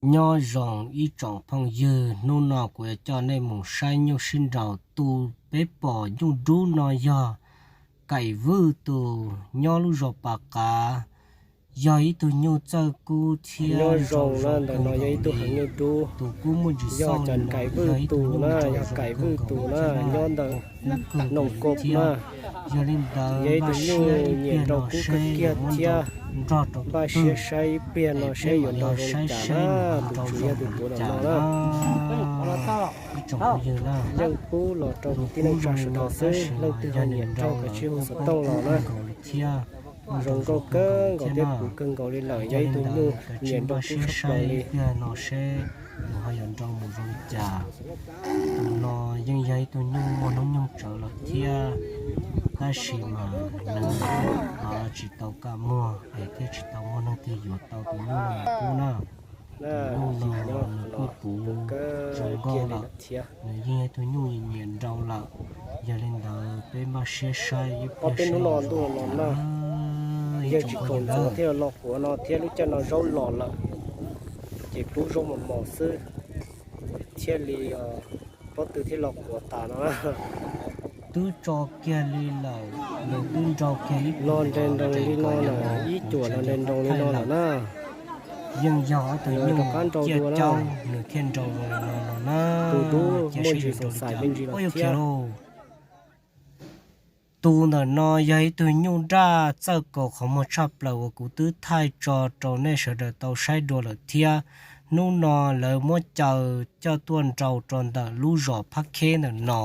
Nyob zoo ib tsoom phooj ywg, hnub no kuv yuav coj nej mus saib nyuj sib nraus. Tus peb pom nyuj dub no yog Kaim Vwj tus, nyob lub zos Pas Qav, yog ib tug nyuj txawj kub thiab zoo ntawm no yog ib tug heev nyuj dub. Tus kub muaj ntsis xauj li no yog ib tug nyuj nraug zoo kawg nkaus li thiab nyob ntawm Noom Kub thiab. Yog li ntawd npaj siab ib pliag no seb yuav muab nrog rau tus twg, es peb mam li saib seb nws nrau zoo li cas na. Ib tsoom phooj ywg na, tus kub zoo li no tab sis mas yog nws nrau lawm kuj kub kawg nkaus li thiab, zoo nkauj kawg nkaus thiab puv kawg nkaus li lawm. Yog li ntawd kav tsij npaj siab saib ib pliag no seb nws ho yuav nrau mus zoo li cas. Tus no yeej yog ib tug nyuj muaj hnub nyoog tsawv lawm thiab, tab sis mas nws tsis tau kaj muag es thiaj tsis tau muaj neeg twg yuav tau tus nyuj no mus pub na. Tus nyuj no nws kuj puv zoo nkauj lawm, nws yeej yog ib tug nyuj nyiam nrau lawm. Yog li ntawd peb npaj siab saib ib pliag seb nws zoo li cas na. Ib tsoom phooj ywg na, thiaj los quav no thiab lub caij no zaub los lawm, ces pub zaub mos mos xwb thiaj li pob tw thiaj los quav tas no. Twb tso kiag li lawm, nws twb nrau kiag ib los nres nroos li no lawm, ib cuam los nres nroos li no lawm na. Yeej yog ob tug nyuj ciaj caub nws thiaj nrau zoo li no no na. Tus dub muaj ntsis xav xaim me ntsis los thiab. Tus ntawm no yog ib tug nyuj daj txawj kaus qhov muag tshaj plaws uas kuv twb thaij tso rau nej sawv daws tau saib dua lawm thiab. Hnub no lawv muab caw coj tuaj nrau rau ntawm lub zos Phab Kheb ntawm no.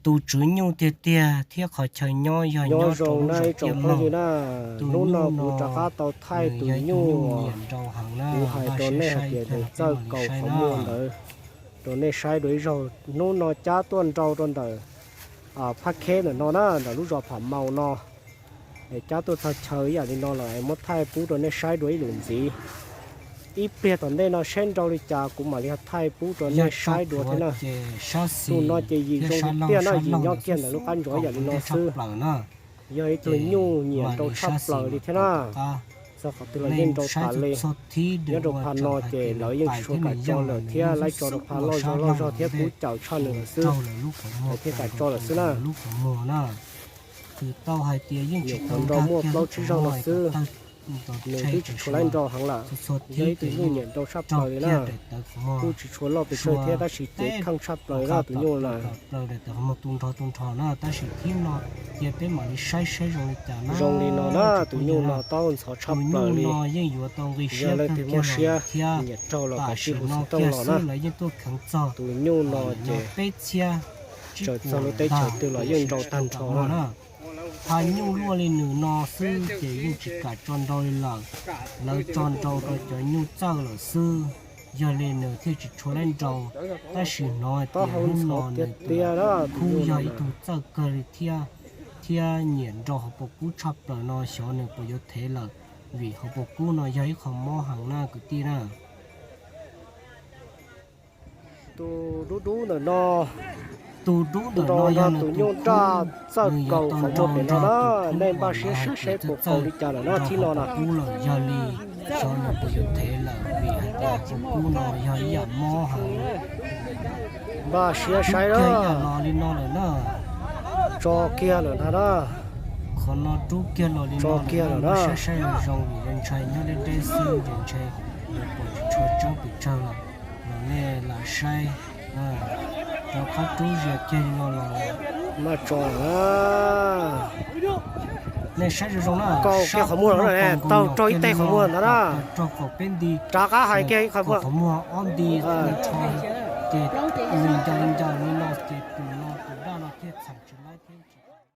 Tus tswv nyuj tiag tiag thiab qhov chaw nyob yog nyob rau lub zos Tiaj Moog. Tus nyuj no kuv rov qab tau thaij tus nyuj nyiam nrau heev na, kuv hais rau nej hais tias nws txawj kaus qhov muag ntawd rau nej saib dua ib zaug. Hnub no cab tuaj nrau rau ntawm Phab Kheb ntawm no na, ntawm lub zos Pham Maus no. Es cab tuaj txog chaw ib yam li no lawm es muab thaij pub rau nej saib dua ib lwm ntxiv. Ib pliag tom ntej no saib nrau li cas kuv mam li thaij pub rau nej saib dua thiab na. Tus no ces yim zoo li tiaj no, yim nyob kiag ntawm lub qab ntsuas ib yam li no xwb. Yog ib tug nyuj nyiam nrau tshaj plaws li thiab na. Txog qhov twg los yeej nrau tas li. Nyob rau pha no ces lawv yeej tsis kam tso lawm thiab, lawv tso rau pha loj zog loj zog thiab kub caum tshaj nws lawm xwb, lawv thiaj kam tso lawm xwb na. Tau hais tias yeej tsis tau nrau muaj plaub tsib zaug no xwb, nws twb tsis tshua laib nrau heev lawm. Yog ib tug nyuj nyiam nrau tshaj plaws li na. Kuj tsis tshua loj pes tsawg thiab tab sis cev kheej tshaj plaws li tus nyuj na. Plaws daim tawv qhov muag tu nrho tu nrho na, tab sis thib no cia peb mam li saib saib zoo li cas na. Zoo li no na, tus nyuj no taub ntxhov tshaj plaws li. Yog leej twg muaj siab nyiam raug los kav tsij hu xov tooj los na. Tus nyuj no ces peb txhiab tsawm txog lub teb chaws twg los yeej nrau tag nrho na. Pha nyuj luaj li nws no xwb ces yeej tsis kam tso nrau li lawm. Lawv tso nrau rau cov nyuj txawj lawm xwb, yog li nws thiaj tsis tshua laib nrau. Tab sis hnov tias hnub no nws kuj yog ib tug txawj kawg li thiab, thiab nyiam nrau hauv paus kub tshaj plaws no, xyov nws puas yuav thev lawm, vim hauv paus kub no yog ib qho mob heev na kwv tij na. Tus dub dub ntawm no, tus dub ntawm no yog tus nyuj daj txawj kaus qhov muag pem no na, nej npaj siab saib saib puas kaus li cas lawm na thib no na. Kub lawm yog li, xyov nws puas yuav thev lawm vim hais tias paus kub no yog ib yam mob heev. Npaj siab saib los li no lawm na. Tso kiag lawm ntag na. Qhov no rub kiag los li no lawm na, npaj siab saib zoo zoo vim ntshai nyob deb deb xwb ces ntshai yuav pom tsis tshua tseeb pes tsawg lawm. Los nej lam saib, rov qab rub zias kiag li no los. Maj tso lawm na. Nej saib zoo zoo na, kaus kiag qhov muag no, taug rau ib teg qhov muag ntawd na. Raug kaum peb nti, rov qab hais kiag ib qhov muag, qhov muag ob nti, rho ces li ncaws li ncaws li no ces tus no tus daj no thiaj txheem tsis laib thiab.